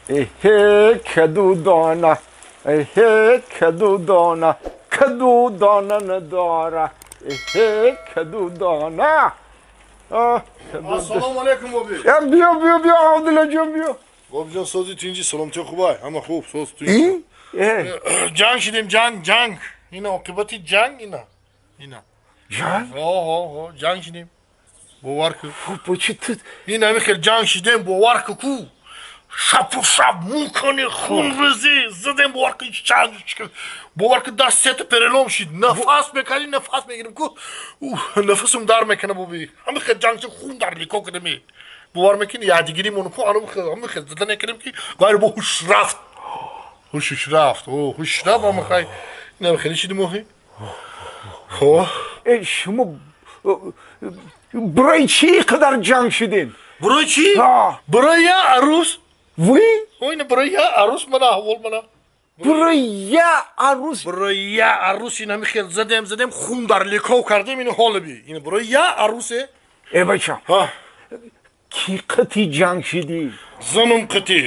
Эҳе, каду дона, эҳе, каду дона, каду дона надора, эҳе, каду дона. Ассалому алайкум, боби. Биё, биё, биё, Абдуллоҷон, биё. Бобиҷон, сози, тинҷи, саломатӣ, хубай, ҳама хуб, соз, тинҷ. Ҷанг шидем, ҷанг, ҷанг. Ина оқибати ҷанг, ина. Ина. Ҷанг? Ҳо, ҷанг шидем. Бовар кун. Бо чӣ ту? Ин ҳами хел ҷанг шидем, бовар кун ку. Шапу шап мукани хунрезӣ задем, бовар кун, чанг. Бовар кун, даст сета перелом шид. Нафас мекардӣ, нафас мегирим ку. Нафасум дар мекана, боби. Ҳами хел ҷанг шид, хун дар лико кардем. Бовар мекунӣ, якдигиримон ку ҳами хел зада накардем ки ғайр бо ҳуш рафт. Ҳушш рафт. О, ҳуш рафт, ама хай. Инам хеле шидим охи. Хо. Э, шумо барои чӣ қадар ҷанг шудед? Барои чӣ? Барои я арӯс. Вы? Ина барои я арӯс, мана аҳвол, мана. Барои я арӯс? Барои я арӯс ин ҳами хел задем, задем, хун дар леков кардем, ин ҳоле би. Ин барои я арӯсе. Э, бача. Ҳа. Кӣ қати ҷанг шидӣ? Занум қати.